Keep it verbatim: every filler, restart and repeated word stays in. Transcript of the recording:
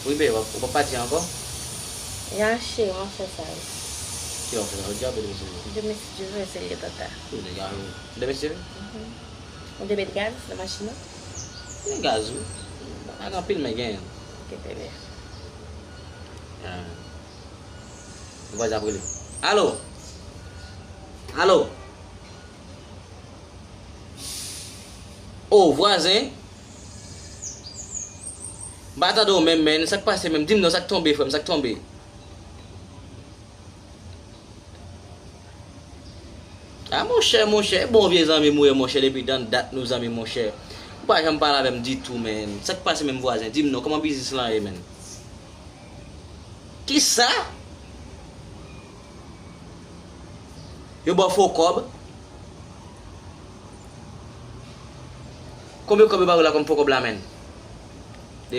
Wi, bebe, w ap pati ankò? Ya, cheri, w ap fè sa wi. Ki w ap fè sa? Ou di apre demen sere. Demen, si Dye vle, se lè tata. Ou deja ou demen sere? Ou te met gaz nan machin nan? Gen gaz, wi. Pa gen anpil, men genyen. Ok, bebe. Ah. Vwazen ap rele. Alo? Alo? O, vwazen? M pa tande w menm, men sa k pase menm? Di m non, sa k tonbe, frè m, sa k tonbe? A monchè, monchè, bon vye zanmi m ou ye, monchè, depi dan dat nou zanmi, monchè. Ou pa janm pale avè m ditou, men. Sa k pase menm, vwazen? Di m non, kòman biznis lan ye, men? Kisa? Yo ba w fo kòb? Konbyen kòb yo ba w la kòm fo kòb la, men?